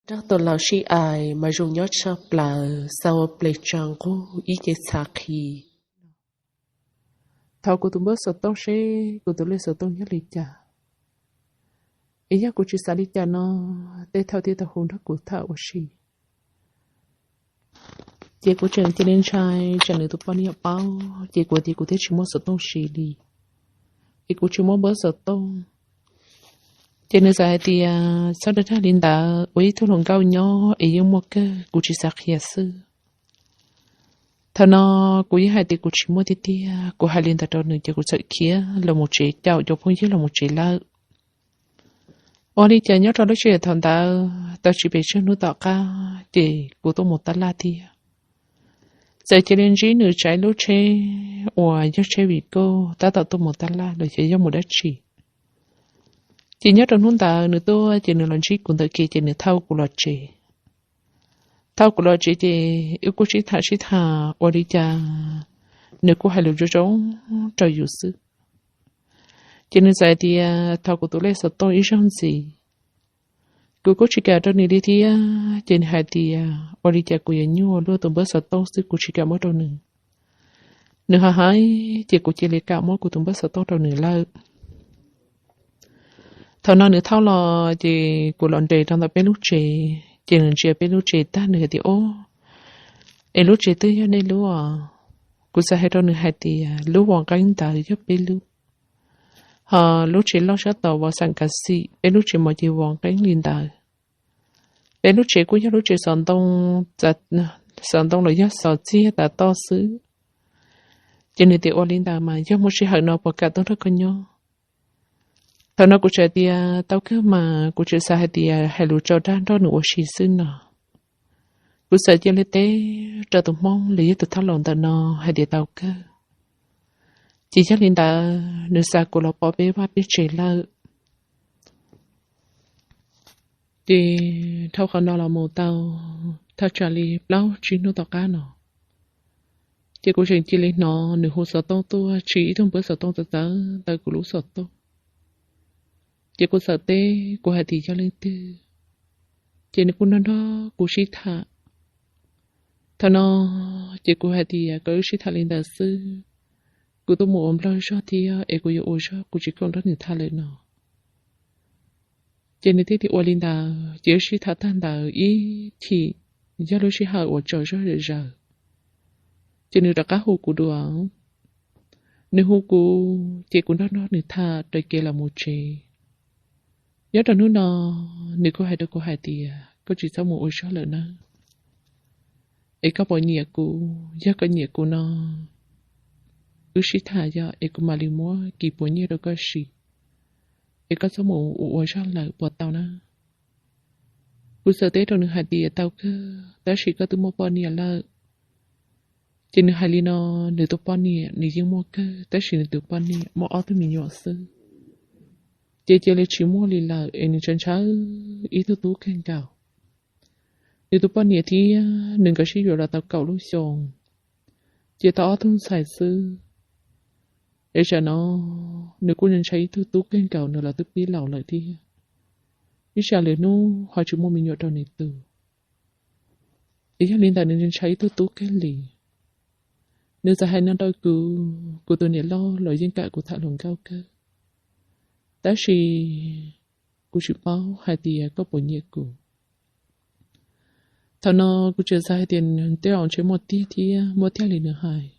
Rab tau laus sib ais mas zoo nyob tshaj plaws, xa ua ples tsa nqug ib ce txha qhi. Thov kuv tus npawb xov tooj seb kuv tus lej xov tooj yog li cas. Es yog kuv tsis xav li cas no, tej thaum thiaj tau hu nrog kuv tham ua si. Ces kuv tseem cia li ntshai tsam nws tus poj niam paub, ces kuv tias kuv thiaj tsis muaj xov tooj siv li, es kuv tsis muaj npawb xov tooj. Ces nws txawm hais tias txhob dag dag li ntawd, ua ib tug hluas nkauj nyob es yeej muaj kawg, kuv tsis xav qhia xwb. Thaum no kuv yeej hais tias kuv tsis muaj tiag tiag, kuv hais li ntawd rau nws ces kuv txawm khiav los mus tsev caum cov phooj ywg los mus tsev lawm. Ua li cas nyob rau lub sij hawm thaum ntawd tau tsis pes tsawg hnub tom qab ces kuv tuaj mus tab laj thiab. Txawm cia li ntsib nws tsav ib lub tsheb uas yog tsheb Vigo tab tom tuaj mus tab laj los xyov yog mus dab tsi. Ces nyob rau hnub ntawd nws tuaj ces nws los ntsib kuv ntawm kev ces nws thauj kuv los tsev. Thauj kuv los tsev ces wb kuj sib tham sib tham ua li cas nws kuj hais lus zoo zoo rau yus xwb. Ces nws txawm hais tias thov kuv tus lej xov tooj ib zaug ntxiv. Kuv kuj tsis kam rau nws li thiab, ces nws hais tias ua li cas kuv yuav nyuaj luaj tus npawb xov tooj xwb, kuv tsis kam muab rau nws. Nws hais hais ces kuv cia li kam muab kuv tus npawb xov tooj rau nws lawm. Thaum no nws thauj los ces kuv los nres rau ntawm peb lub tsev, ces nws ntsia peb lub tsev tag nws hais tias, Ob, es lub tsev twg yog nej lub os? Kuv txawm hais rau nws hais tias lub vos nqeeb ntawd yog peb lub, ho lub tsev loj sab tod vos xam kav xim, peb lub tsev mos ces vos nqeeb li ntawd. Peb lub tsev kuj yog lub tsev xov ntoo, xov ntoo los yog xov txiag tav toj xwb. Ces nws tias ua li ntawd mas yog muaj sij hawm no puas kam tuaj nrog koj nyob? Thaum no kuv txawm tias tau kawg mas kuv tseem xav hais tias hais lus tso dag nrog nws ua si xwb no. Kuv txawm cia li teb rau tus hmoob los yog tus thauj laus ntawm no hais tias tau kawg. Ces yog li ntawd nws xa kuv los pom peb vaj peb tsev lawm. Ces dhau qhov no los mus tau thaj tsam li plaub tsib hnub tom qab no, ces kuv tseem cia li hnov nws hu xov tooj tuaj, tsim ib tug npawb xov tooj txawv txawv ntawm kuv lub xov tooj. Ces kuv txawm teb, kuv hais tias yog leej twg, ces nws kuj nrog nrog kuv sib tham. Thaum no ces kuv hais tias kom wb sib tham li ntawd xwb, kuv tuaj mus ua nplog zog thiab es kuv yuav ua zog, kuv tsis khoom nrog nws tham lawm no. Ces nws thiaj tias ua li ntawd, ces wb sib tham tag ntawd ib chim, yog lub sij hawm uas tsaus zog zom zaws, ces nws rov qab hu kuv dua. Nws hu kuv ces kuv nrog nrog nws tham raws kev los mus tsev. Nyob rau hnub no, nws kuj hais rau kuv hais tias koj tsis txhob mus ua zog lawm nawb, es koj puas nyiam kuv? Yog koj nyiam kuv no, wb sib tham yog es kuv mam li muab kis puas nyiaj rau koj siv, es koj txhob mus ua ua zog lawm puas tau na? Kuv txawm teb rau nws hais tias tau kawg, tab sis koj twb muaj poj niam lawm. Ces nws hais li no, nws tus poj niam nws yeej muaj kawg, tab sis nws tus poj niam muaj ob tug me nyuam xwb, ces cia li tsis muaj li lawm es nws ntshai ntshai ib tug tub kawg nkaus. Nws tus poj niam thiab nws nkawd sib yuav los tau kaum lub xyoo, ces tau ob tug ntxhais xwb. Es tsam no nws kuj ntshai ib tug tub kawg nkaus, nws los twb pib laus lawm thiab, ib tsam lwm hnub ho tsis muaj me nyuam rau nws tus. Es yog li ntawd nws ntshai ib tug tub kawg li. Nws txawm hais no rau kuv, kuv tus niam loj los yeej kam kuv tham hluas nkauj kawg, tab sis kuv tsis paub hais tias koj puas nyiam kuv. Thaum no kuv tseem xav hais tias tej zaum ntshe muaj tiag thiab, muaj tiag li nws hais.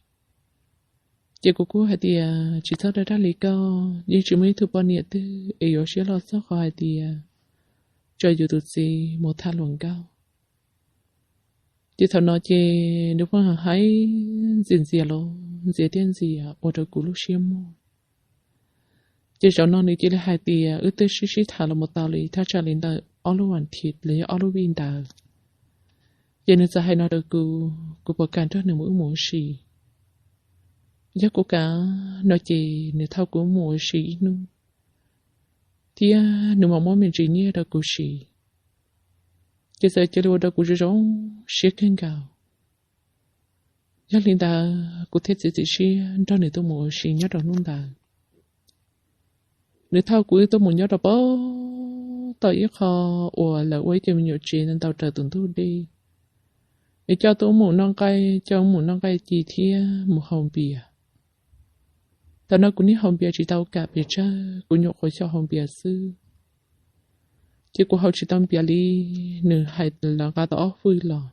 Ces kuv kuj hais tias tsis txhob dag dag li koj, yeej tsis muaj ib tug poj niam twg es yuav siab loj txog qhov hais tias tso yus tus txiv mus tham hluas nkauj. Ces thaum no ces nws pheej hais ntxias ntxias los ntxias thiab ntxias ua rau kuv lub siab muag. Ces zaum no nws cia li hais tias wb twb sib sib tham los mus tau li thaj tsam li ntawm ob lub vas thiv los yog ob lub vij ntawd. Ces nws txawm hais no rau kuv, kuv puas kam nrog nws mus wb mus ua si? Yog kuv kam no ces nws thauj kuv mus ua si ib hnub, thiab nws mam muab me ntsis nyiaj rau kuv siv. Ces txawm cia li ua rau kuv zoo zoo siab kawg nkaus. Yog li ntawd kuv thiaj txiav txim siab nrog nws tuaj mus ua si nyob rau hnub ntawd. Nws thauj kuv wb tuaj mus nyob rau pem tom ib qho uas lawv ua ib co me nyuam tsev ntau ntau raws tus ntug dej, es coj tuaj mus noj nqaij, coj mus noj nqaij ci thiab mus haus npias. Thaum no kuv niaj haus npias tsis tau kam pes tsawg, kuv nyuam qhuav xyaum haus npias xwb. Ces kuv haus tsis tau npias li, nws hais lawv nqa tau ob fwj los.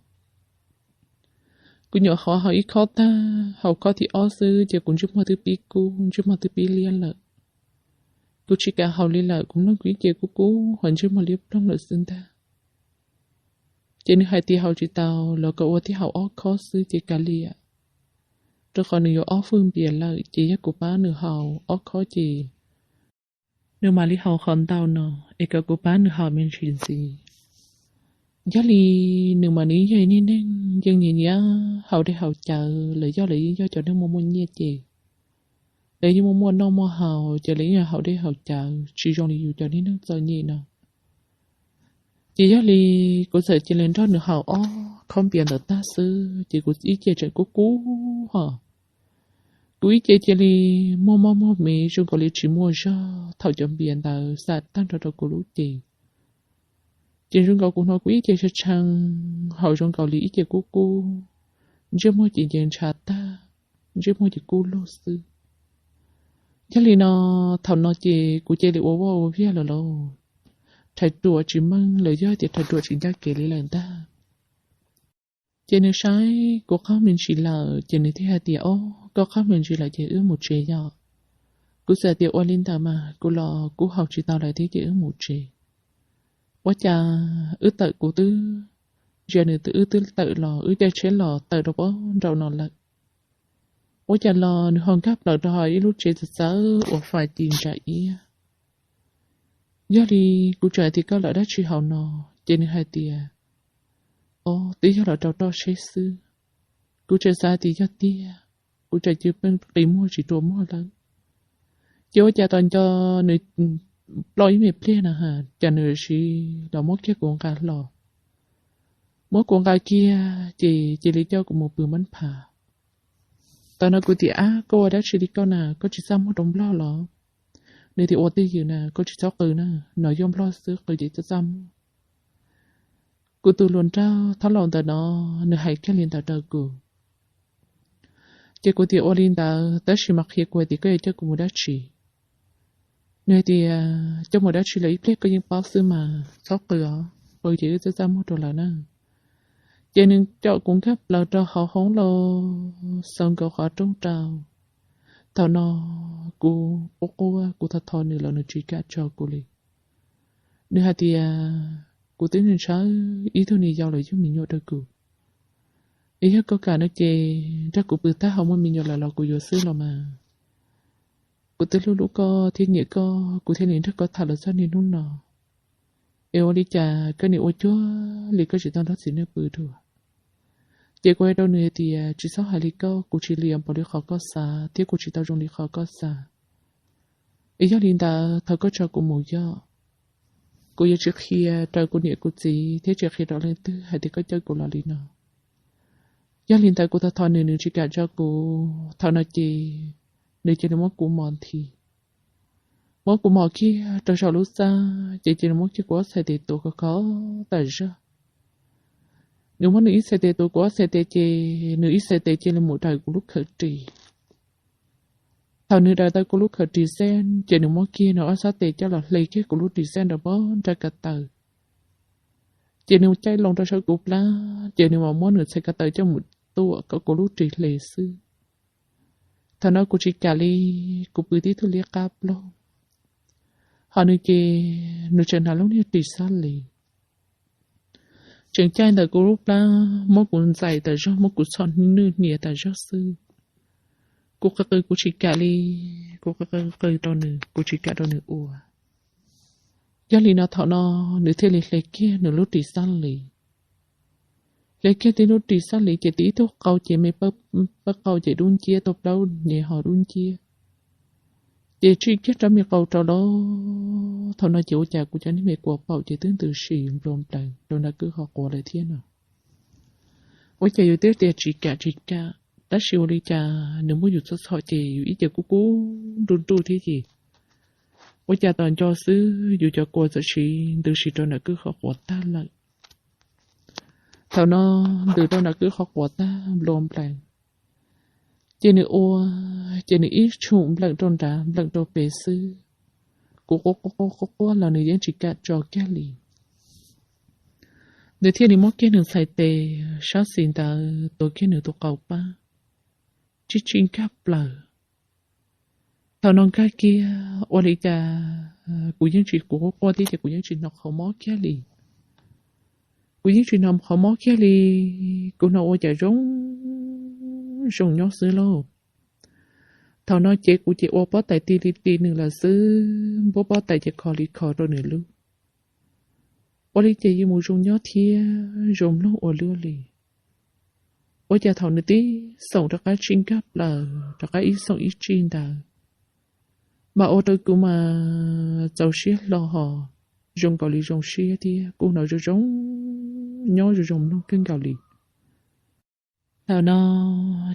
Kuv nyuam qhuav haus ib khob tag, haus khob thib ob xwb ces kuv ntsej muag twb pib kub, ntsej muag twb pib liab lawm. Kuv tsis kam haus li lawm, kuv mloog kuv ib ce kub kub ho ntsej muag liab ploog lawm xwb ntag. Ces nws hais tias haus tsis tau, los kom ua thiab haus ob khob xwb ces kav liam, rau qhov nws yuav ob fwj npias lawm ces yog kuv pab nws haus ob khob ces nws mam li haus qhov ntau no, es kom kuv pab nws haus me ntsis ntxiv. Yog li nws mas nws yog ib niag neeg yeej nyiam nyiam haus dej haus cawv, lawv yog lawv yeej yog cov neeg muaj muaj nyiaj ces lawv yeej muaj muaj noj muaj haus ces lawv yeej haus dej haus cawv tsis zoo li yus cov niag neeg txom nyem no. Ces yog li kuv txawm cia li nrog nws haus ob khob npias ntawd tag xwb ces kuv ib ce tseem kub kub ho. Kuv ib ce cia li muag mob muag mev zoo nkaus li tsis muaj zog thaum cov npias ntawd xam tag nrho rau kuv lub cev. Ces zoo nkaus kuv hnov kuv ib ce tshee tshee, haus zoo nkaus li ib ce kub kub, ntsej muag ces nce ntshav tag, ntsej muag ces kub lug xwb. Yog li no, thaum no ces kuv cia li ua vaj ua viag lawm lauj. Rhais ruam tsis meej los yog tias rhais ruam tsis ncaj kev li lawm ntag. Ces nws saib kuv qaug me ntsis lawm ces nws thiaj hais tias, Ob, koj qaug me ntsis lawm ces wb mus tsev yom. Kuv txawm tias, Ua li ntawd mas kuv los kuv haus tsis tau lawm thiab ces wb mus tsev. Ua cas wb tawm kuv twb, ntsia nws twb wb twb tawm los wb caij tsheb los tawm rau pem nraum no lawm. Ua cas los nws ho nkag plaws rau hauv ib lub tsev txawv txawv uas fais tis ntsa iab. Yog li kuv tseem hais tias, Koj lawm dab tsi hauv no? Ces nws hais tias, Ob, twb yog los rau roj seb xwb. Kuv tseem xav tias yog tiag, kuv tseem cia li pheej qi muag tsis rua muag lawm. Ces ua cas tos nco nws plaub ib me pliag na has, cas nws sim los muab kiag kuv nqa hlo. Muab kuv nqa kiag ces cia li coj kuv mus pw mab phav. Thaum no kuv tias, Ab, koj ua dab tsi li koj na, koj tsis txaj muag rau nplog los? Nws tias, Ua twj ywm na, koj tsis txhob qw na, no yog nplog xwb, qw ces txaj txaj muag. Kuv tus hluas nraug thab laus ntawm no, nws hais kiag li ntawd rau kuv. Ces kuv tias, Ua li ntawd tab sis mas qhia kuv hais tias koj yuav coj kuv mus dab tsi? Nws hais tias, Coj mus dab tsi los ib pliag koj yeej paub xwb mas, txhob qw os, qw ces wb txaj txaj muag rau lawv na. Ces nws coj kuv nkag plaws rau hauv hoob lauj, xaus nkaus qhov rooj rau. Thaum no kuv quaj quaj, kuv thov thov nws los nws tsis kam tso kuv li. Nws hais tias, Kuv twb ntshaw ib tug niam yau los yug me nyuam rau kuv, es yog koj kam no ces nrog kuv pw tag, ho muaj me nyuam lawm los kuv yuav xwb los mas. Kuv twb hlub hlub koj thiab nyiam koj, kuv thiaj li nrog koj tham los txog niaj hnub no. Es ua li cas koj niaj ua cuag li koj tsis tau nrog txiv neej pw dua? Ces kuv hais rau nws hais tias, Tsis txhob hais li koj, kuv tsis liam npaum li qhov koj xav thiab kuv tsis tau zoo li qhov koj xav. Es yog li ntawd thaum koj tso kuv mus yog, kuv yuav tsis qhia rau kuv niam kuv txiv thiab tsis qhia rau leej twg hais tias koj coj kuv los li no. Yog li ntawd kuv thov thov nws, nws tsis kam tso kuv. Thaum no ces nws cia li muab kuv mos nthi, muab kuv mos kiag rau saum lub txaj, ces cia li muab kiag kuv ob txhais tes tuav khov khov tas zog. Nws muab nws ib txhais tes tuav kuv ob txhais tes, ces nws ib txhais tes cia li mus daws kuv lub khawv ris. Thaum nws daws tau kuv lub khawv ris xeb, ces nws muab kiag nws ob txhais tes coj los hle kiag kuv lub ris xeb rau pem nraum ko taw. Ces nws caij loo rau saum kuv plab, ces nws mam muab nws txhais ko taw coj mus tuam kom kuv lub ris hle xwb. Thaum no kuv tsis kam li, kuv pw tib tug liab qab ploog. Ho nws ces nws tseem hnav lub niag ris xab lis, tseem caij ntawm kuv lub plab, muab kuv ntxais tas zog, muab kuv txhom nwj hniav tas zog xwb. Kuv qw qw kuv tsis kam li, kuv qw qw qw rau nws, kuv tsis kam rau nws ua. Yog li no thaum no nws thiaj li hle kiag nws lub ris xab lis. Hle kiag tib lub ris xab lis ces tib tug qau ces me pawg qau ces dub nciab, tau plaub nyem ho dub nciab. Ces tsij kiag rab me qau rau lawm. Thaum no ces ua cas kuv cov niag me kua paum ces twb ntws si nplua nplaws rau nram kwj qhov quav lawm thiab no. Ua cas yus twb tias tsis kam tsis kam, tab sis ua li cas nws muab yus txhom txhom ces yus ib ce kub kub nruj nruj thiab ces Ua cas tom nco xwb yus cov kua txawm ntws ntws rau nram kwj qhov quav tag lawm. Thaum no ntws rau nram kwj qhov quav tag nplua nplaws, ces nws ua, ces nws ib tshum nplawm rau nrad nplawm rau pem xwb. Kuv quaj quaj quaj quaj los nws yeej tsis kam tso kiag li. Nws thiaj li muab kiag nws txhais tes sab xis ntawd tuav kiag nws tus qau pab, tsis tsis nkag plaws. Thaum no nkag kiag ua li cas kuv yeej tsis, kuv quaj quaj thiab ces kuv yeej tsis hnov qhov mob kiag li. Kuv yeej tsis hnov qhov mob kiag li, kuv hnov ua cas zoo zoo nyob xwb lauj. Thaum no ces kuv ces ua pob tais ti li ti nws lawm xwb, npuab pob tais ces kho li kho rau nws lub. Ua li ces yeej mus zoo nyob thiab zoo mloog ua luaj li. Ua cas thaum nws tib xoom rov qab tsis nkag plaws rov qab ib xoom ib tsig ntawd, mas ua rau kuv mas txaus siab hlo hos zoo nkaus li zoo siab thiab kuv hnov zoo zoo nyob zoo zoo mloog kawg nkaus li. Thaum no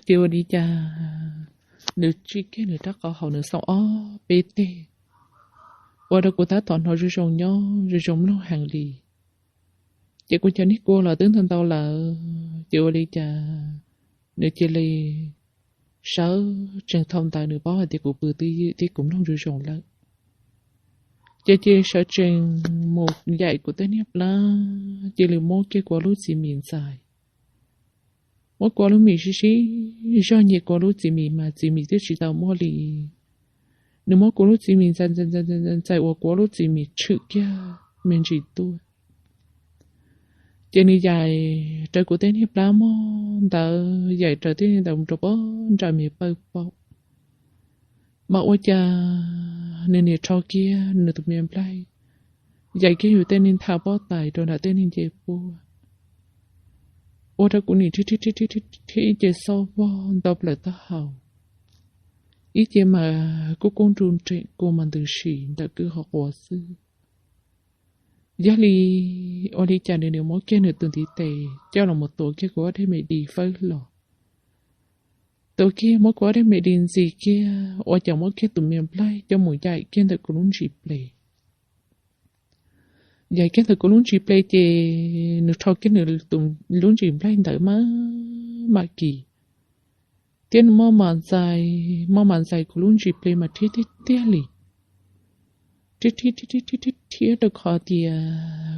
ces ua li cas nws tsim kiag nws rab qau hauv nws xoom ob peb teg, ua rau kuv tab tom hnov zoo zoo nyob zoo zoo mloog heev li. Ces kuv cov niag kua los twb ntau ntau lawm, ces ua li cas nws cia li sawv tsees. Thaum ntawd nws paub hais tias kuv pw twj ywm thiab kuv mloog zoo zoo lawm, ces cia li sawv tsees mus yaim kuv tej niag plab, cia li muab kiag kuv lub txiv mis ntxais. Muab kuv lub mis sib sib zog, nyiam kuv lub txiv mis mas txiv mis twb tsis tau muaj li. Nws muab kuv lub txiv mis ntxais ntxais ntxais ntxais ntxais uas kuv lub txiv mis tshwm kiag me ntsis tuaj. Ces nws yaim raws kuv tej niag plab mog ntawd, yaim raws tej niag ntawd mus rau pem nram me pawg paum. Mas ua cas nws niam rho kiag nws tus me nplaig, yaim kiag yus tej niag nthav pob tais rau nram tej niag nce puab, ua rau kuv niam rhiab rhiab ib ce xob vog nto plaws taub hau, ib ce mas kub kub nru nreem kua mas ntws si ntawm kwj qhov quav xwb. Yog li ua li cas nws niam muab kiag nws tus ntiv tes coj los mus tuav kiag kuv ob daim me di fawb los. Tuav kiag muab kuv ob daim me di ntxis kiag ua cas muab kiag tus me nplaig coj mus yaim kiag ntawm kuv lub ntsis ple. Yaim kiag ntawm kuv lub ntsis ple ces nws rho kiag nws tus lub ntsis nplaig ntawd maj mam kis, thiab nws maj mam ntxais, maj mam ntxais kuv lub ntsis ple mas rhiab tiag tiag li. Rhiab rhiab rhiab rhiab rhiab rau qhov tias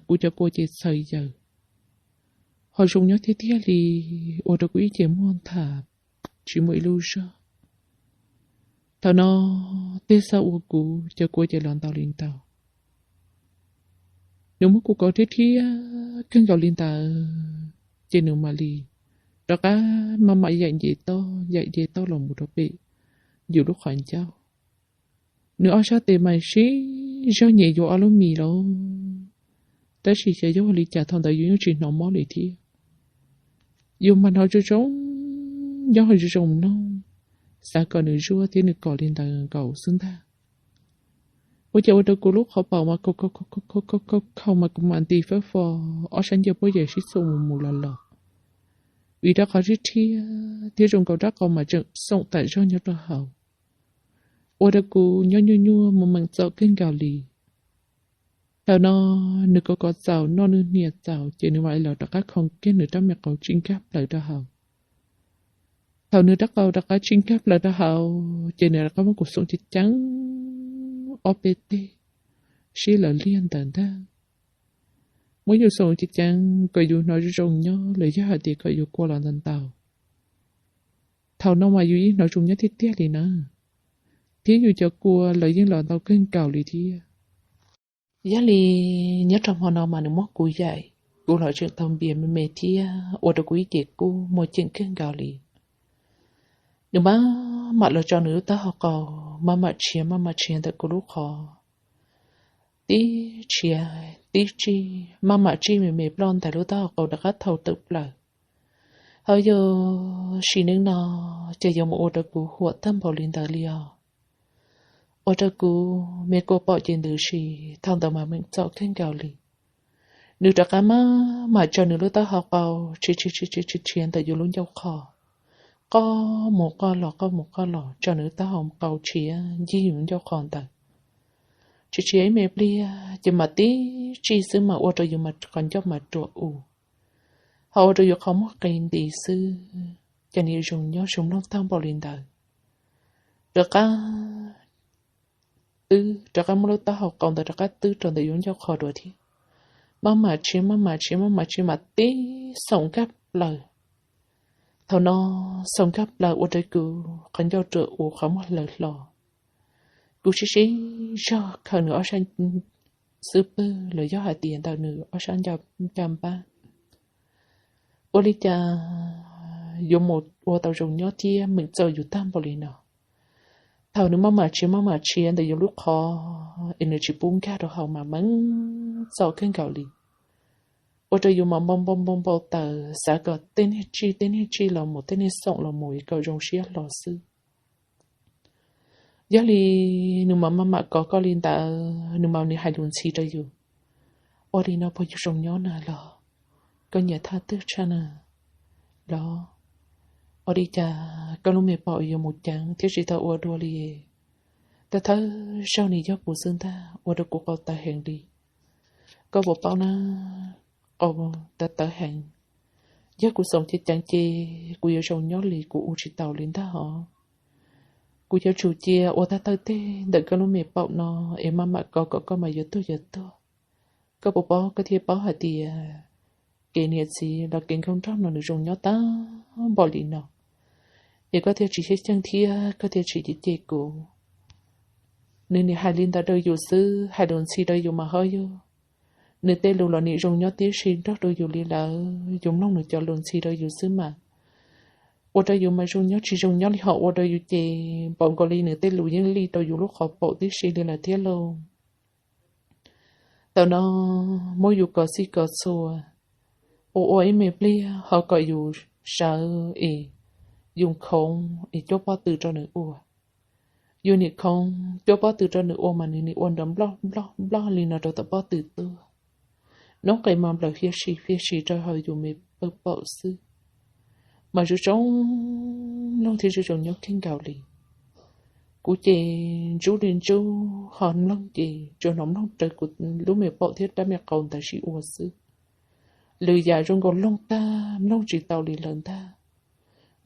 kuv cov kua ces txhaws yaws, ho zoo nyob tiag tiag li, ua rau kuv ib ce muag nthav tsis muaj ib lub zog. Thaum no tej xav ua kuv cov kua ces los ntau li ntau. Nws muab kuv kauv rhiab rhiab kawg nkaus li ntawd, ces nws mam li rov qab maj mam yaim nce toj yaim nce toj los mus rau pem yus lub qhov ncauj. Nws ob sab tes mas sib zog nyem yus ob lub mis lauj. Tab sis xyov yog ua li cas thaum ntawd yus yeej tsis hnov mob li thiab. Yus mas hnov zoo zoo nyob ho zoo zoo mloog, xav kom nws zuaj thiab nws kom li ntawd nkaus xwb ntag. Ua cas ua rau kuv lub qhov paum mas khau khau khau mas kuv mam nti fab fo, ob sab ncaug puab yam sib txuam mus mus los los, vim rab qau rhiab rhiab thiab zoo nkaus rab qau mas tseem xoom tam zog nyob rau hauv, ua rau kuv nyob nyuaj nyuaj mus meem txom kawg nkaus li. Thaum no nws kov kov txaus noj nws hnia txaus ces nws mam li los rov qab khoo kiag nws rab me qau tsis nkag plaws rau hauv. Thaum nws rab qau rov qab tsis nkag plaws rau hauv ces nws rov qab muab kuv xoom ceev ceev ob peb teg sib law liag ntawd ntag. Muab yus xoom ceev ceev kom yus hnov zoo zoo nyob los yog hais tias kom yus kua los ntau ntau. Thaum no mas yus yeej hnov zoo nyob tiag tiag li na, thiab yus cov kua los yeej los ntau kawg nkaus li thiab. Yog li nyob rau hmo no mas nws muab kuv yaim, kuv los tseem tau npias me me thiab ua rau kuv ib ce kub muaj ceem kawg nkaus li. Nws maj mam los tso nws lub taub hau qau, maj mam tshiav maj mam tshiav ntawm kuv lub qhov, tib tshiav tib tsij, maj mam tsij me me ploj ntais lub taub hau qau rov qab thau tawm plaws. Hauv yus sim neej no ces yuav mus ua rau kuv huam tag npaum li ntawd li os. Ua rau kuv me kua paum ces ntws si, thaum ntawd mas meem txom kawg nkaus li. Nws rov qab maj mam tso nws lub taub hau qau tshiav tshiav tshiav tshiav tshiav ntawm yus lub ncauj qhov, qoj mus qoj los qoj mus qoj los tso nws lub taub hau qau tshiav ncig yus lub ncauj qhov ntawd. Tsis tsis ib me pliag ces mam tib tsij xwb mas ua rau yus mas qhov ncauj mas ruam u, ho ua rau yus qhov muag qis nti xwb. Ces nws zoo nyob zoo mloog tag npaum li ntawd, rov qab twb rov qab muab lub taub hau qau ntawd rov qab twb rau ntawm yus ncauj qhov dua thiab. Maj mam tshiab, maj mam tshiab, maj mam tshiab mam tib xoom nkag plaws. Thaum no xoom nkag plaws ua rau kuv qhov ncauj ruam u, qhov muag hlawv hlo. Kuv sib sib zog khaws nws ob sab xub pwg los yog hais tias ntawm nws ob sab ncaj npab. Ua li cas yuav mus ua tau zoo nyob thiab meem txom yus tag npaum li no. Thaum nws maj mam tshiab maj mam tshiab ntawm yus lub qhov es nws tsis pub nkag rau hauv mas meem txom kawg nkaus li, ua rau yus mas npau npau npau npau taws xav kom tej niag tsij tej niag tsij los mus, tej niag xoom los mus kom zoo siab hlo xwb. Yog li nws mas maj mam kov koj li ntawd, nws mas nws hais lus ntxhi rau yus, ua li no puas yuav zoo nyob na los? Koj nyiam thaj twg tshaj na los? Ua li cas koj lub me paum yuav mus ceev thiab tsis tau ua dua li? Thawj thawj zaug nws yog kuv xwb ntag, ua rau kuv qau tawv heev li. Koj puas paub na, qau tawv tawv heev, yog kuv xoom ceev ceev ces kuv yuav zoo nyob li kuv ua tsis taus li ntag hos. Kuv yuav tsum cia ua tag tawm tej ntawm koj lub me paum no es maj mam kov kom koj mas yuav tuag yuav tuag. Koj puas paub, koj thiaj paub hais tias kev niam txiv los kev nkauj nraug no nws zoo nyob tag npaum li no, es koj thiaj tsis xyeej ceeb thiab koj thiaj tsis cem cem kuv. Nws nim hais li ntawd rau yus xwb, hais lus ntxhi rau yus mas ho yog nws tej lus los nim zoo nyob tib si nrog rau yus li lawm, yus mloog nws cov lus ntxhi rau yus xwb mas ua rau yus mas zoo nyob tsis zoo nyob li, ho ua rau yus ces npaum nkaus li nws tej lus yeej li rau yus lub qhov paum tib si li lawm thiab lauj. Thaum no muab yus kov xij kov txhua, ua ua ib me pliag ho kom yus sawv es yus khoov es cuab pob tw rau nws ua. Yus nim khoov cuab pob tw rau nws ua mas nws nim ua nrov nploj nploj nploj li no rau tom pob tw tuaj. Noob qes mas nplawm fiab si fiab si rau hauv yus me pawg paum xwb, mas zoo zoo mloog thiab zoo zoo nyob kawg nkaus li. Kuv ces ntsub li ntsub, ho mloog ces tsuas hnov mloog rawv kuv lub me paum thiab rab me qau ntawd sib ua xwb. Lwm yam zoo nkaus loog tag mloog tsis tau li lawm ntag.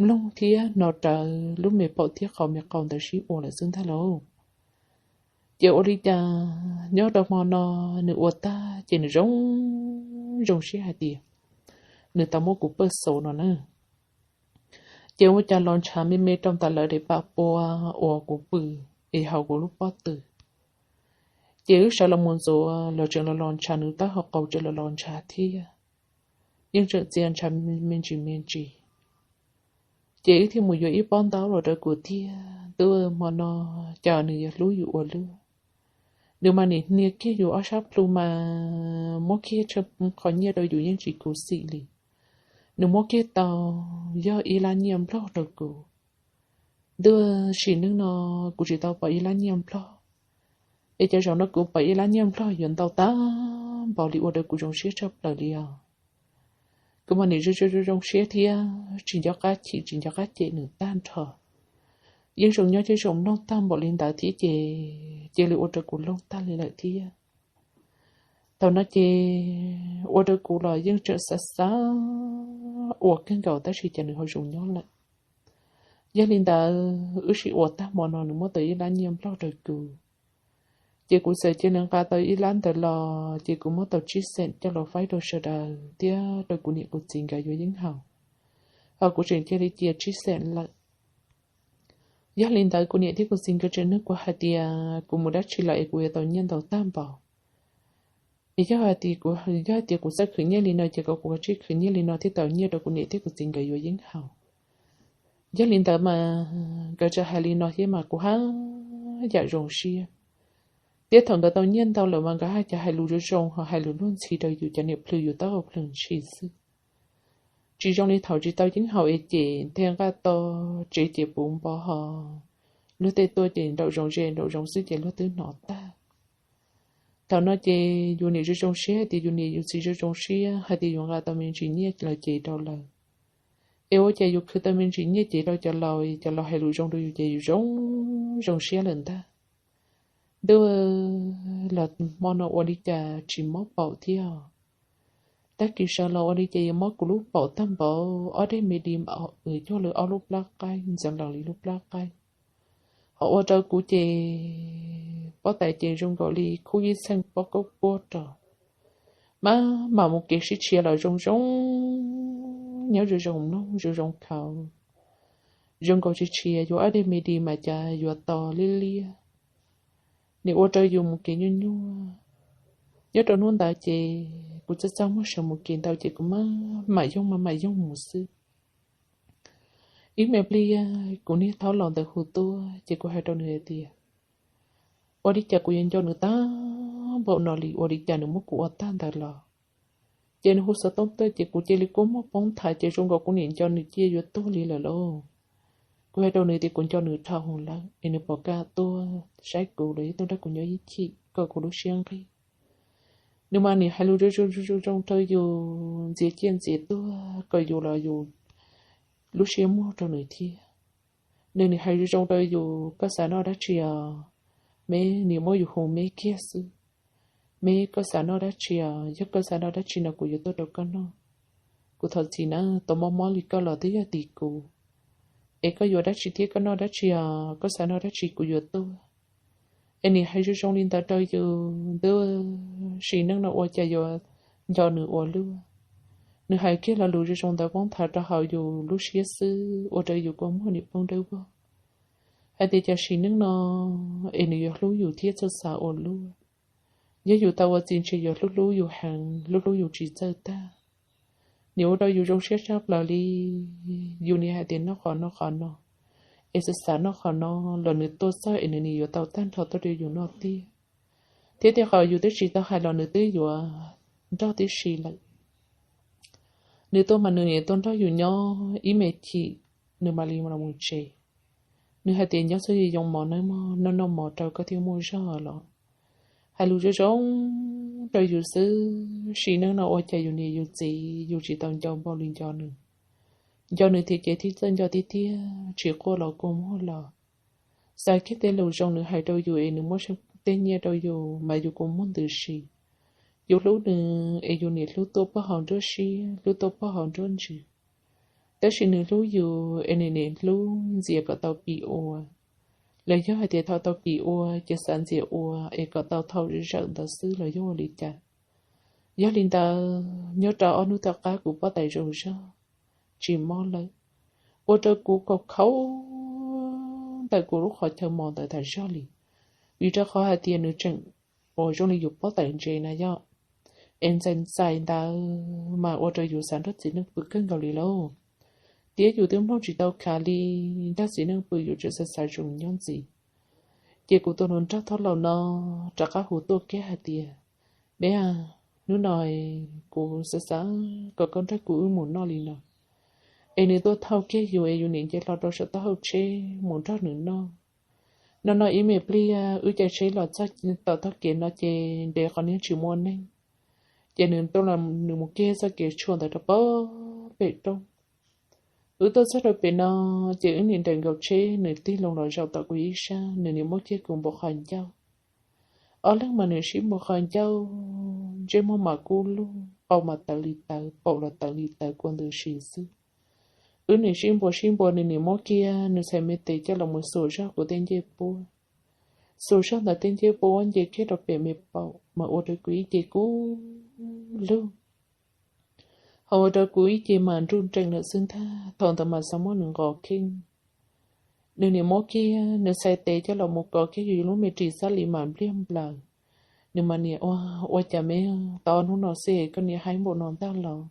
Mloog thiab hnov rawv lub me paum thiab qhov me qau ntawd sib ua lawm xwb ntag lauj. Ces ua li cas nyob rau hmo no nws ua tag ces nws zoo zoo siab hais tias nws tau muab kuv pawj xauv no na. Ces ua cas los ntshav me me rau ntawm lawv daim pam pua uas kuv pw es hauv kuv lub pob tw. Ces wb sawv los mus ntxuav los tseem los los ntshav, nws taub hau qau tseem los los ntshav thiab, yeej tseem txia ntshav me ntsis me ntsis. Ces wb thiaj mus yuav ib pob ntaub los rau kuv thiab. Twb hmo no cas nws yuav hlub yus ua luaj. Nws mas nim hnia kiag yus ob sab plhu mas muab kiag qhov nyiaj rau yus yeej tsis khuv xim li. Nws muab kiag tau yog ib lab nyiaj nplog rau kuv. Ntuj, sim neej no kuv tsis tau pom ib lab nyiaj nplog, es cas zaum no kuv pom ib lab nyiaj nplog yuav ntau tag npaum li ua rau kuv zoo siab tshaj plaws li os. Kuv mas nim zoo zoo siab thiab tsis nco qab chim tsis nco qab cem nws tag nrho. Yeej zoo nyob thiab zoo mloog tag npaum li ntawd thiab ces cia li ua rau kuv loog tag li lawm thiab. Thaum no ces ua rau kuv los yeej tseem xav xav ua kawg nkaus tab sis cas nws ho zoo nyob lawm. Yog li ntawd wb sib ua tag hmo no nws muab tau ib lab nyiaj nplog rau kuv. Ces kuv txawm cia li nqa tau ib lab ntawd los ces kuv muab tau tsib xeem coj los faib rau sawv daws thiab rau kuv niam kuv txiv nkawd yuav yeeb haus, ho kuv tseem cia li cia tsib xeem lawm. Yog li ntawd kuv niam thiab kuv txiv nkawd tseem nug kuv hais tias kuv mus dab tsi los es kuv yuav tau nyiaj ntau tag npaum. Es yog hais tias kuv, yog hais tias kuv txawj khwv nyiaj li no ces kom kuv kav tsij khwv nyiaj li no thiaj tau nyiaj rau kuv niam thiab kuv txiv nkawd yuav yeeb haus. Yog li ntawd mas nkawd tseem hais li no thiab mas kuv haj yam zoo siab. Thiab thaum nkawd tau nyiaj ntau lawm mas nkawd haj cas hais lus zoo zoo ho hais lus luag ntxhi rau yus, cov niam plhws yus taub hau plhws ntshis xwb. Tsis zoo li thaum tsis tau yeeb haus es ces thiaj nqa tau tsev ces puv npo ho luag tej tuaj ces nraum zoov ze nraum zoov xwb ces luag twb hnov tag. Thaum no ces yus niam zoo zoo siab hais tias yus niam yus txiv zoo zoo siab hais tias yus nqa tau me ntsis nyiaj los cev rau lawv. Es ua cas yus khwv tau me ntsis nyiaj cev rau cov laus, cov laus hais lus zoo rau yus ces yus zoo zoo siab lawm ntag. Ntuj, los hmo no ua li cas tsis mob paum thiab? Tag kis sawv los ua li cas yuav mob kuv lub paum tag npaum? Ob dej me di cuag lawv ob lub plab qaib, ntxeev los li lub plab qaib. Ho ua rau kuv ces pob tais ces zoo nkaus li khub ib txheej pob koob puab rau. Maj mam mus kev sib tshiav los zoo zoo, nyob zoo zoo mloog zoo zoo khaus, zoo nkaus tsis tshiav yuav ob dej me di mas cas yuav to liab liab. Nim ua rau yus mus kev nyuaj nyuaj. Nyob rau hnub ntawd ces kuv txaj txaj muag sawv mus kev ntawd ces kuv maj mam yoog maj mam yoog mus xwb. Ib me pliag kuv niag thaub laus ntawd hu tuaj ces kuv hais rau nws hais tias, ua li cas kuv yuav nco nws tag npaum no li, ua li cas nws muab kuv ua tag ntawd los? Ces nws hu xov tooj tuaj ces kuv cia li kua muag poob nthav ces zoo nkaus kuv niam nco nws cia yuav tuag li lawm lauj. Kuv hais rau nws tias kuv nco nws dhau hwv lawm es nws puas kam tuaj saib kuv los yog tuaj nrog kuv nyob ib chim kom kuv lub siab nqig. Nws mas nim hais lus zoo zoo zoo rau yus, ntxias ciaj ntxias tuag kom yus los yus lub siab muag rau nws thiab. Nws nim hais zoo zoo rau yus, koj xav noj dab tsi os? Me nim muab yus hu me kiag xwb. Me koj xav noj dab tsi os? Yog koj xav noj dab tsi no kuv yuav tuaj rau koj noj. Kuv thov txim na, tau mob mob li koj los twb yog tim kuv. Es koj yuav dab tsi thiab koj noj dab tsi os? Koj xav noj dab tsi kuv yuav tuaj. Es nim hais zoo zoo li ntawd rau yus, ntuj, sim neej no ua cas yuav nco nws ua luaj. Nws hais kiag lo lus zoo zoo ntawd poob nthav rau hauv yus lub siab xwb ua rau yus kua muag nim poob dawb vog. Hais tias cas sim neej no es nws yuav hlub yus thiab txawj xav ua luaj. Yog yus tau ua txiv ntshe yuav hlub hlub yus heev, hlub hlub yus tsis txawj tag. Nim ua rau yus zoo siab tshaj plaws li. Yus nim hais tias noj qhov no qhov no, es xav xav noj qhov no los nws tuaj txog es nws nim yuav tau tag nrho tuaj rau yus noj tiag. Thiab tej qhov yus twb tsis tau hais los nws twb yuav nrog tib si lawm. Nws tuaj mas nws nim tuaj nrog yus nyob ib me chim, nws mam li los mus tsev. Nws hais tias nyob xwb yuav yoo mov nawb mog, noj noj mov rau koj thiaj muaj zog los. Hais lus zoo zoo rau yus xwb, sim neej no ua cas yus niam yus txiv yus tsis tau nco npaum li nco nws. Nco nws thiab ces thiaj txawj nco tiag tiag, tsis quaj los kua muag los. Xav kiag tej lus zoo nws hais rau yus es nws muab tej nyiaj rau yus mas yus kua muag ntws si. Yus hlub nws es yus nim hlub tuaj pog hauv nruab siab, hlub tuaj pog hauv nruab ntsws. Tab sis nws hlub yus es nws nim hlub ntxias kom tau pim ua, los yog hais tias thaum tau pim ua ces xav ntxias ua es kom tau thaum zawm ntawd xwb los yog ua li cas. Yog li ntawd, nyob rau ob hnub tom qab kuv pob tais zoo zog, tsis mob lawm, ua rau kuv kaum khaub ntawm kuv lub qhov chaw mos ntawd tas zog li. Vim rau qhov hais tias nws tseem ua zoo li yus pob tais ntse na yom, es ntxais ntxais ntawd mas ua rau yus xav nrog txiv neej pw kawg nkaus li lauj. Thiab yus twb mloog tsis tau khav li, nrog txiv neej pw yus tseem xav xav zoo nyob ntxiv. Ces kuv tus hluas nraug thaub laus no rov qab hu tuaj kiag hais tias, me a, hnub no kuv xav xav kom koj nrog kuv wb mus noj li no. Es nws tuaj thauj kiag yus es yus nim nce hlo rau saum taub hau tsheb mus nrog nws noj. Noj noj ib me pliag wb caij tsheb los txog tom tog kev no ces ntev qhov niag tsis muaj neeg. Ces nws tuaj los nws mus kiag txoj kev tshuam ntawd rau pem roob. Wb tuaj txog rau pem no, ces wb nim nres nkaus tsheb, nws tig loo los zaum tom kuv ib sab, nws nim muab kiag kuv npuav qhov ncauj. Ob leeg mas nws sib npuav qhov ncauj, ntsej muag mas kub lug, qau mas tawv li tawv, paum los tawv li tawv kua ntws si xwb. Wb nim sib npuav sib npuav, nws nim muab kiag nws txhais me tes coj los mus xuas zog kuv tej ncej puab. Xuas zog ntawd tej ncej puab nce kiag rau pem me paum mas ua rau kuv ib ce kub lug. Ho ua rau kuv ib ce mas nruj nreem lawm xwb ntag, thaum ntawd mas xav muab nws nqos kheej. Nws nim muab kiag nws txhais tes coj los mus kov kiag yus lub me ris xab li mas npliag nplaws. Nws mas niam ua, ua cas me, tau ob hnub no xwb koj niam haib npaum no ntag los?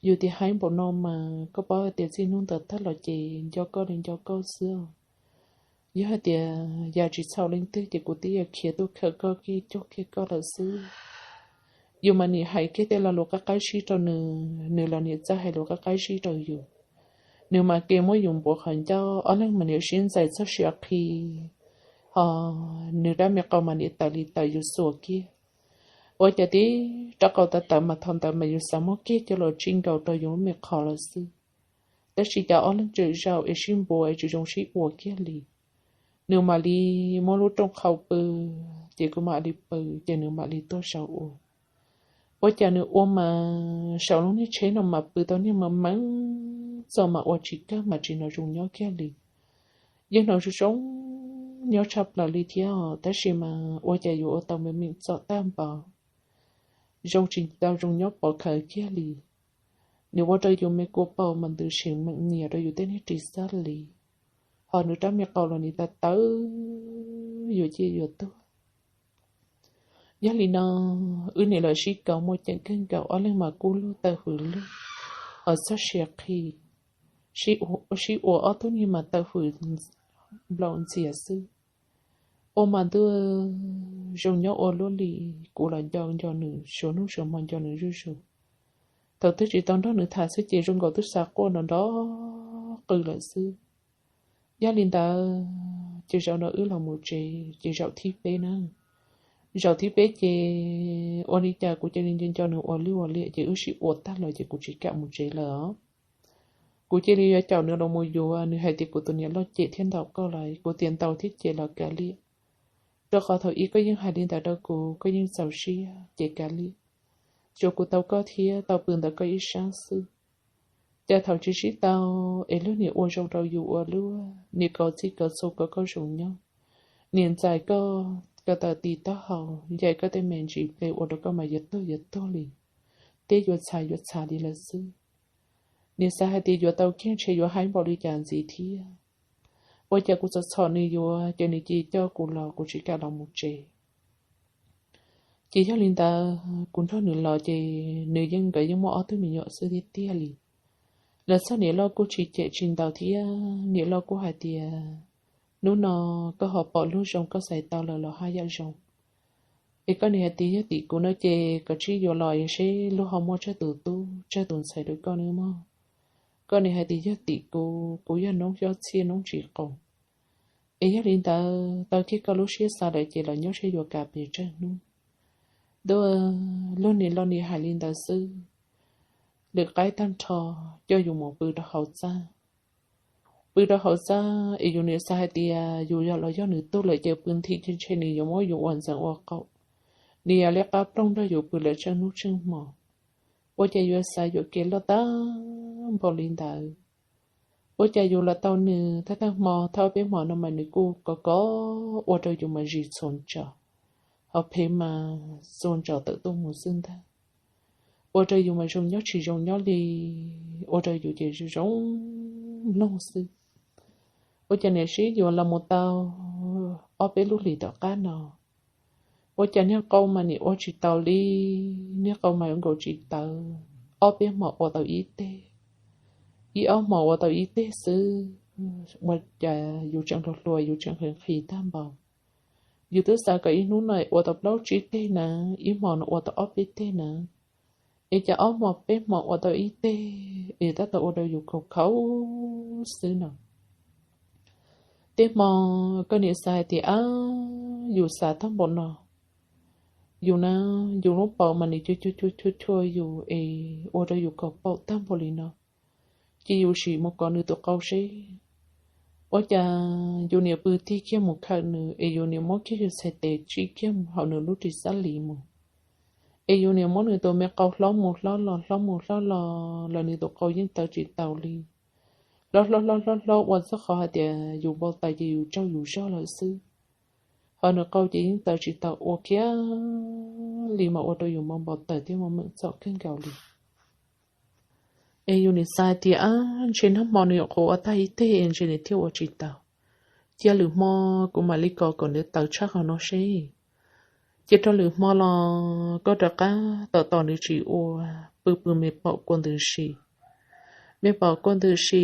Yus tias haib npaum no mas koj paub hais tias txij hnub ntawd tag los ces nco koj li nco koj xwb. Yog hais tias yam tsis txhaum leej twg ces kuv twb yuav khiav tuaj khawm koj kiag coj kiag koj lawm xwb. Yus mas nim hais kiag tej lo lus qab qaib sib rau nws, nws los nim txawj hais lus qab qaib sib rau yus. Nws mas ke muab yus npuav qhov ncauj, ob leeg mas nim sib ntxais txog siav qhi, ho nws rab me qau mas nim tawv li tawv yus xuas kiag. Ua cas tib rab qau tawv tawv mas thaum ntawd mas yus xav muab kiag coj los tsij nkaus rau yus lub me qhov lawm xwb. Tab sis cas ob leeg tseem zaum es sib npuav es tsis zoo sib ua kiag li. nws mam li muab lub rooj qhau pw, ces kuv mam li pw, ces nws mam li tuaj saum ua. Ua cas nws ua mas saum lub niag tsheb no mas pw tau niag mas meej txom mas ua tsis kawg mas tsis hnov zoo nyob kiag li. Yeej hnov zoo zoo nyob tshaj plaws li thiab os, tab sis mas ua cas yuav ua tau me meem txom tag npaum, zoo tsis tau zoo nyob pov khawv kiag li. Nws ua rau yus me kua paum mas ntws seem meem nyiam rau yus tej niag ris xab li, ho nws rab me qau los nws tawv tawv yuav ciaj yuav tuag. Yog li no, wb niam lawv sib kaus muaj ceem kawg nkaus, ob leeg mas kub lug taw hws lug, ho txog sia qhi, sib ua ob tug niag mas taw hws nplaum ntxias xwb. Ua mas ntuj, zoo nyob ua luaj li, kuv los nco nco nws, suav hnub suav hmo nco nws zuj zus. Thaum twg tsis tau nrog nws tham xwb ces zoo nkaus twb xav quaj nrov nrov qw lawm xwb. Yog li ntawd ces zaum no wb los mus tsev ces zaum thib peb na. Zaum thib peb ces ua li cas kuv cia li nco nco nws ua luaj ua liam ces wb sib ua tag lawm ces kuv tsis kam mus tsev lawm os. Kuv cia li yuav caum nws los mus yuav, nws hais tias kuv tus niam loj cem thiab ntaus koj lawm, kuv tias ntaus thiab cem los kav liam. Rau qhov thaum ub koj yeej hais li ntawd rau kuv, koj yeej txaus siab ces kav liam. Tsuas kuv tau koj thiab tau pw ntawm koj ib sab xwb. Cas thaum tsis sib tau es luag niam ua zoo rau yus ua luaj, niam kaus txij kaus txhu kom koj zoo nyob, niam ntxais koj ko taw tis taub hau, ncaim koj tej me ntsis ple ua rau koj mas yuav tuag yuav tuag li, thiab yuav txhav yuav txhav li lawm xwb. Niam xav hais tias yuav tau kiag ntshe yuav haib npaum li cas ntxiv thiab. Ua cas kuv txom txhom nws yuav ces nws cia li coj kuv los, kuv tsis kam los mus tsev. Ces yog li ntawd kuv nrog nws los ces nws yeej, nkawd yeej muaj ob tug me nyuam xwb tiag tiag li. Lawv txog niam loj kuj tsis cem tsis ntaus thiab, niam loj kuj hais tias hnub no koj ho pom luag zoo koj xaiv tau lawm los haj yam zoo. Es koj niam hais tias yog tim kuv no ces koj cia li yuav los seb luag ho muaj tsawg tus tub tsawg tus ntxhais rau koj nawb mog. Koj niam hais tias yog tim kuv, kuv yog noob xyob txhiaj noob tsis qaus. Es yog li ntawd tau kiag koj lub siab xav lawm ces los nyob seb yuav kav pes tsawg hnub. Ntuj, luag niam loj niam hais li ntawd xwb, lwm qaib tag nrho coj yus mus pw rau hauv txaj. Pw rau hauv txaj es yus niam xav hais tias yus yog los yog nws tug lawm ces pw nthi ces ntshe nws yuav muab yus ua ntxeev ua qaum, nws yuav liab qab ploog nrog yus pw lawm tsheej hnub tsheej hmo. Ua cas yuav xav yuam kev loj tag npaum li ntawd. Ua cas yus los tau nws thawj thawj hmo thawj ob peb hmo no mas nws kuj kov kov ua rau yus mas zis txhua ntsos, ho phem mas txhua ntsos tawm tuaj mus xwb ntag. Ua rau yus mas zoo nyob tsis zoo nyob li, ua rau yus ces zoo zoo mloog xwb. Ua cas niam sib yuav los mus tau ob peb lub hlis tom qab no, ua cas niag qau mas niam ua tsis taus li, niag qau mas yuav nkaus tsis tawv, ob peb hmo ua tau ib teg, ib ob hmo ua tau ib teg xwb. Ua cas yus tseem hluas hluas yus tseem nqhis nqhis tag npaum. Yus twb xav kom ib hnub no ua tau plaub tsib teg na, ib hmo no ua tau ob peb teg na, es cas ob hmo peb hmo ua tau ib teg, es tab tom ua rau yus khaus khaus xwb no. Tej hmo koj niam xav hais tias, ab, yus xav tag npaum no, yus na, yus lub paum mas nws chua chua chua chua yus es ua rau yus khaus paum tag npaum li no, ces yus sim mus kov nws tus qau seb. Ua cas yus niam pw tig kiag mus khawm nws es yus niam muab kiag yus txhais tes tsij kiag mus hauv nws lub ris xab lis mus, es yus niam muab nws tus me qau hlob mus hlob los hlob mus hlob los los nws tus qau yeej taw tsis taus li. Hlob hlob hlob hlob hlob ua txog qhov hais tias yus npau taws ces yus tsaug yus zog lawm xwb. Ho nws qau ces yeej taw tsis taus ua kiag li mas ua rau yus npau npau taws thiab muaj meem txom kawg nkaus li. Es yus niam xav hais tias, ab, ntshe nag hmo nws nyuam qhuav ua tag ib teg es ntshe nws thiaj ua tsis taus. Cia lwm hmo kuv mam li kov kom nws taws tshaj qhov no seb. Cia rau lwm hmo los koj rov qab tos tos nws tsis ua, pw pw me paum kua ntws si. Me paum kua ntws si,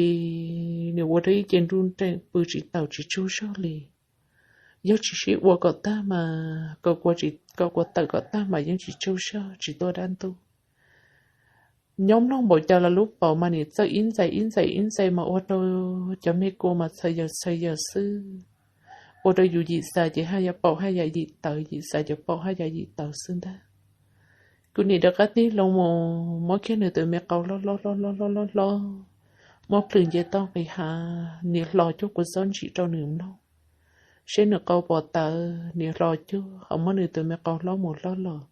nws ua rau ib ce nruj nreem pw tsis taus tsis tsaug zog li. Yog tsis sib ua kom tag mas, kom kua tawm kom tag mas yeej tsis tsaug zog tsis tuaj dab ntub. Nyob mloog npaum cas los lub paum mas nim txawj ib ntxais ib ntxais ib ntxais mas ua rau cov me kua mas txhaws yaws txhaws yaws xwb. Ua rau yus yim xav ces haj yam paum haj yam yim tawv, yim xav ces paum haj yam yim tawv xwb ntag. Kuv nim rov qab tig hlo mus muab kiag nws tus me qau hlob hlob hlob hlob hlob hlob, muab plhws nce toj nqis hav, nim hlo cuag kua txob ntsim rau nws mloog. seb nws qau pom tawv, nws hlo cuag ho muab nws tus me qau hlob mus hlob los,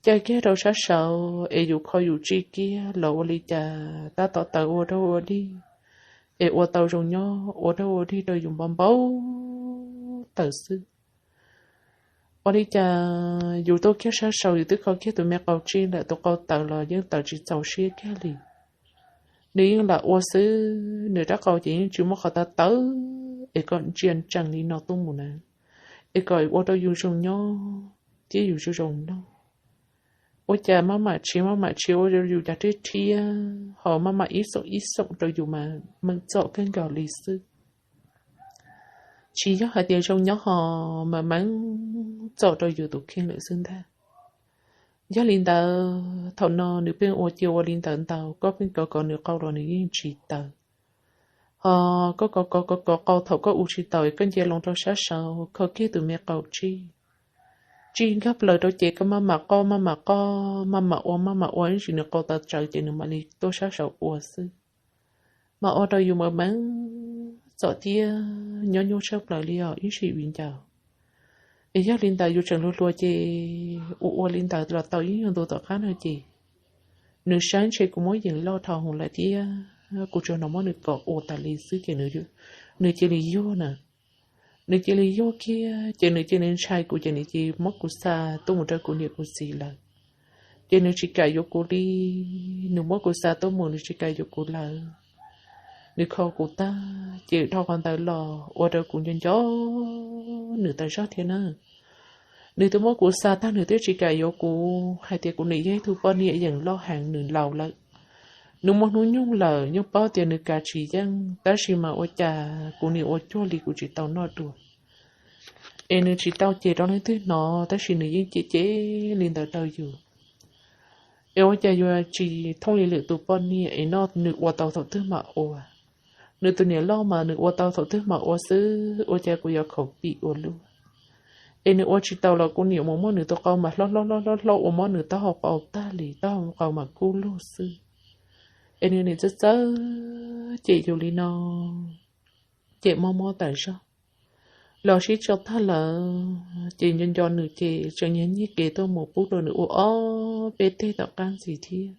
caij kiag rau sab saud es yus kho yus tsij kiag los ua li cas tab tom tawv ua dog ua dig, es ua tau zoo nyob ua dog ua dig rau yus npau npau taws xwb. Ua li cas yus tuaj kiag sab saud yus twb kho kiag tus me qau tsij lawm, tus qau tawv los yeej tawv tsis txaus siab kiag li. Nws yeej lam ua xwb, nws rab qau ces yeej tsis muaj qhov tawv tawv es kom ntsia ntsees li no tuaj mus na, es kom ua rau yus zoo nyob thiab yus zoo zoo noj. Ua cas maj mam tshiav maj mam tshiav ua rau yus cas rhiab rhiab ho maj mam ib xoom ib xoom rau yus mas meem txom kawg nkaus li xwb. Tsis yog hais tias zoo nyob ho mas meem txom rau yus tus kheej lawm xwb ntag. Yog li ntawd thaum no nws pheej ua cia ua li ntawd ntau, koj pheej kov kov nws qau los nws yeej tsis tawv. Ho koj kov kov kov kov qau thaum koj ua tsis taus koj nce loo rau sab saud kho kiag tus me qau tsij, tsij nkag plaws rau ces koj maj mam qoj maj mam qoj maj mam ua maj mam ua ib ntsis nws qau tawv tsawv ces nws mam li tuaj sab saud ua xwb. Mas ua rau yus mas meem txom thiab nyob nyuaj tshaj plaws li os ib sim viv ncaus. Es yog li ntawd yus tseem hluas hluas ces ua ua li ntawd los tau ib nyuag ntu tom qab no ces nws saib ntshe kuv muab yeem loj dhau hwv lawm thiab kuv tsuas hnov muab nws kom ua tas li xwb ces nws cia li yuag na. Nws cia li yuag kiag ces nws cia li ntshai kuv ces nws cia li muab kuv xa tuaj mus rau kuv niam kuv txiv lawm. Ces nws tsis kam yuav kuv li, nws muab kuv xa tuaj mus nws tsis kam yuav kuv lawm. Nws kho kuv tag ces dhau qhov ntawd los ua rau kuv nco nco nws tas zog thiab na. Nws twb muab kuv xa tag nws twb tsis kam yuav kuv, hais tias kuv niam yog ib tug poj niam yeem loj heev nws laus lawm. Nws muaj hnub nyoog lawm yeej paub tias nws kav tsis yeej tab sis mas ua cas kuv niam ua cuag li kuv tsis tau noj dua. Es nws tsis tau cem rau leej twg hnov tab sis nws yeej cem cem li ntawd rau yus. Es ua cas yuav tsis thooj li lwm tus poj niam es noj nws ua tau thaum twg mam ua. Nws tus niam loj mas nws ua tau thaum twg mam ua xwb ua cas kuv yuav khaus pim ua luaj. Es nws ua tsis tau los kuv niam mus muab nws tus qau mas hlob hlob hlob hlob hlob ua mob nws taub hau qau tag li, taub hau qau mas kub lug xwb. Es nws nim txawj txawj cem yus li no, cem mob mob tas zog. Los sib tso tag lawm ces nco nco nws ces tseem nyiag nyiag kev tuaj mus pub rau nws ua ob peb teg tom qab ntxiv thiab.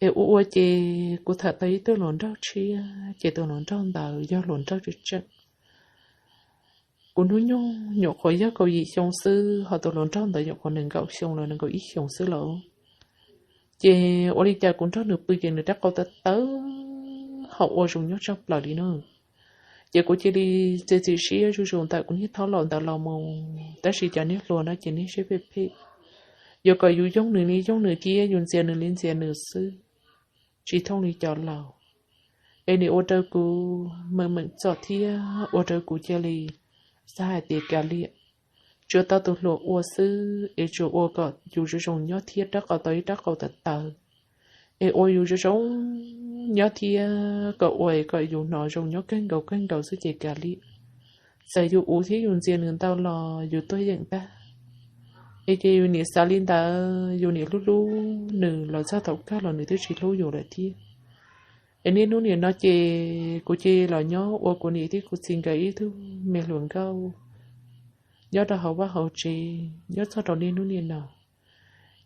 Es ua ua ces kuv tham tau ib tug hluas nraug tshiab ces tus hluas nraug ntawd yog hluas nraug tseem tseem. Kuv hnub nyoog nyuam qhuav yog kaum yim xyoo xwb ho tus hluas nraug ntawd nyuam qhuav nees nkaum xyoo los nees nkaum ib xyoos xwb lauj. Ces ua li cas kuv nrog nws pw ces nws rab qau tawv tawv ho ua zoo nyob tshaj plaws li na. Ces kuv cia li txiav txim siab zuj zus ntawm kuv niag thaub laus ntawd los mus, tab sis cov niag hluas no ces niag siab phem phem, yuav kom yus yoog nws li yoog nws thiab yus ntxias nws li ntxias nws xwb, tsis thooj li cov laus. Es nws ua rau kuv meem meem txom thiab ua rau kuv cia li xav hais tias kav liam, tsuas tau tus hluas ua xwb es tsuas ua kom yus zoo zoo nyob thiab rab qau tau ib rab qau tawv tawv, es ua yus zoo zoo nyob thiab kom ua kom yus hnov zoo nyob kawg nkaus kawg nkaus xwb ces kav liam. Txawm yus uv thiab yus ntxias nws ntau los yus tuag yeem tag. Es ces yus niam xav li ntawd, yus niam hlub hlub nws los txog thaum kawg los nws twb tsis hlub yus lawm thiab. Es niaj hnub nim no ces kuv cia li los nyob ua kuv niam thiab kuv txiv nkawd ib tug me hluas nkauj nyob rau hauv vaj hauv tsev nyob txog rau niaj hnub nim no.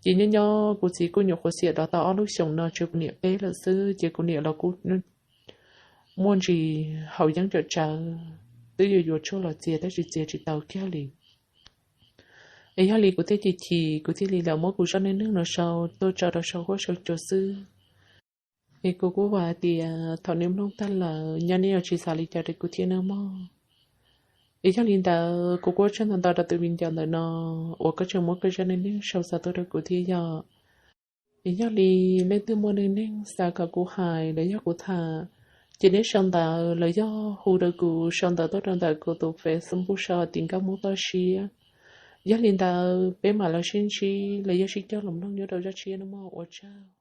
Ces nyob nyob kuv txiv kuj nyuam qhuav xiam los tau ob lub xyoos no tshuav kuv niam peb lawm xwb ces kuv niam los kuj muaj ntsis haus yeeb tsawv tsawv, twb yuav yuav tshuaj los txias tab sis txias tsis tau kiag li. Es yog li kuv thiaj chim chim kuv thiaj li los muab kuv zaj neej neeg no sau tuaj tso rau saum huab saum cua xwb. Es kuv kuj vam hais tias thaum nej mloog tag lawm nyob nej yuav tsis xav li cas rau kuv thiab nawb mog. Es yog li ntawd kuv kuj ua tsaug ntau ntau rau tus viv ncaus ntawm no uas koj tseem muab koj zaj neej neeg sau xa tuaj rau kuv thiab yog. Es yog li leej twg muaj neej neeg xav kom kuv hais los yog kuv tham, ces neb sau ntawv los yog hu rau kuv sau ntawv tuaj rau ntawm kuv tus Facebook sau hais tias Nkauj Hmoob Toj Siab. Yog li ntawd peb mam los sib ntsib los yog sib cog los mloog nyob rau zaj tshiab no mog, ua tsaug.